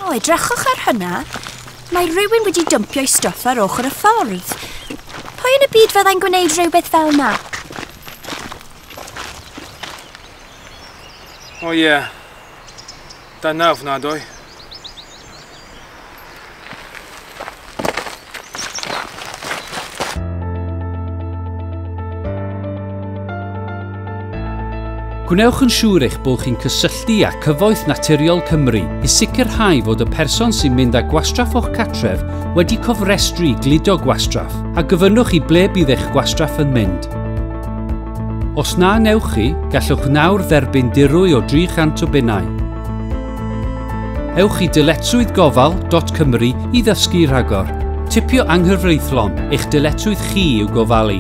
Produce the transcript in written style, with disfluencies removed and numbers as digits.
O, edrychwch ar hynna. Mae rhywun wedi dympio'i stwff ar ochr y ffordd. Pwy yn y byd fyddai'n gwneud rhywbeth fel 'na? O ie. Dyna ofnadwy. Gwnewch yn siŵr eich bod chi'n cysylltu â Cyfoeth Naturiol Cymru i sicrhau fod y person sy'n mynd â gwastraff o'ch cartref wedi cofrestru i gludo gwastraff a gofynnwch i ble bydd eich gwastraff yn mynd. Os na wnewch chi, gallwch nawr dderbyn dirwy o 300 o bunnau. Ewch i dyletswyddgofal.cymru i ddysgu rhagor. Tipio anghyfreithlon, eich dyletswydd chi yw gofalu.